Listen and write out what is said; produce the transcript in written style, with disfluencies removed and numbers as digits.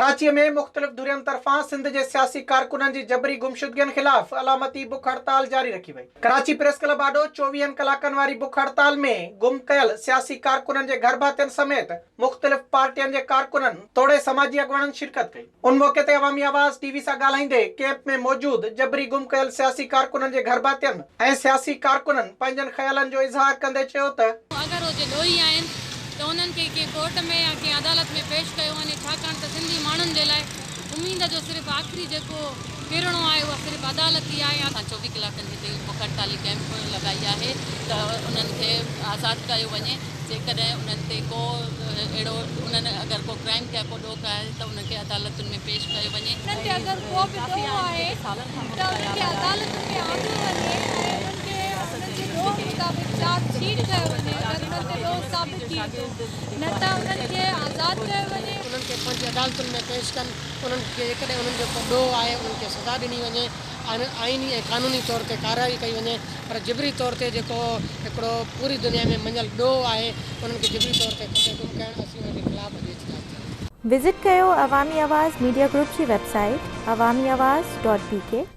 ڪراچيء ۾ مختلف ڌرين طرفان سنڌ جي سياسي ڪارڪنن جي جبري گمشدگين خلاف علامتي بک هڙتال جاري رکي وئي. ڪراچي پريس ڪلب آڏو چوويهن ڪلاڪن واري بک هڙتال ۾ گم ڪيل سياسي ڪارڪنن جي گهرڀاتين سميت مختلف پارٽين جي ڪارڪنن توڙي سماجي اڳواڻن شرڪت ڪئي. ان موقعي تي عوامي آواز ٽي وي سان ڳالهائيندي ڪيمپ ۾ موجود جبري گم ڪيل سياسي ڪارڪنن جي گهرڀاتين ۽ سياسي ڪارڪنن پنهنجن خيالن جو اظهار ڪندي چيو ته. اگر هو جي ڏوهي آهن ته انهن کي ڪنهن ڪورٽ ۾ يا ڪنهن عدالت ۾ پيش ڪيو وڃي ڇاڪاڻ ته سنڌي ماڻهن جي لاء اميد جو صرف آخري جيڪو ڪرڻو آهي اها صرف عدالت ئي آهي. اسان 24 ڪلاڪن جي هتي بک هڙتالي ڪئمپ لڳائي آهي ته انهن کي آزاد ڪيو وڃي جيڪڏهن انهن تي ڪو اهڙو انهن اگر ڪو ڪرائيم ڪيو ڪو ڏوهه ڪيو آهي ته انهن کي عدالتن ۾ پيش ڪيو وڃي. انهن تي اگر ڪو به ڏوهه آهي ته انهن کي عدالتن ۾ آندو وڃي ۽ انهن کي انهن جي ڏوهه مطابق چارج شيٽ ڪيو وڃي اگر انهن تي ڏوهه ثابت ٿئي ٿو نه ته انهن کي آزاد ڪيو وڃي. انهن کي پنهنجي عدالتن ۾ پيش ڪن، انهن کي جيڪڏهن انهن جو ڪو ڏوهه آهي انهن کي سزا ڏني وڃي، آئيني ۽ قانوني طور تي ڪارروائي ڪئي وڃي پر جبري طور تي جيڪو هڪڙو پوري دنيا ۾ مڃيل ڏوهه آهي انهن کي جبري طور تي کسي گم ڪرڻ اسين ان جي خلاف اڄ احتجاج ٿيا آهيون. وزٽ ڪيو عوامي آواز ميڊيا گروپ جي website Awami Awaz dot B K.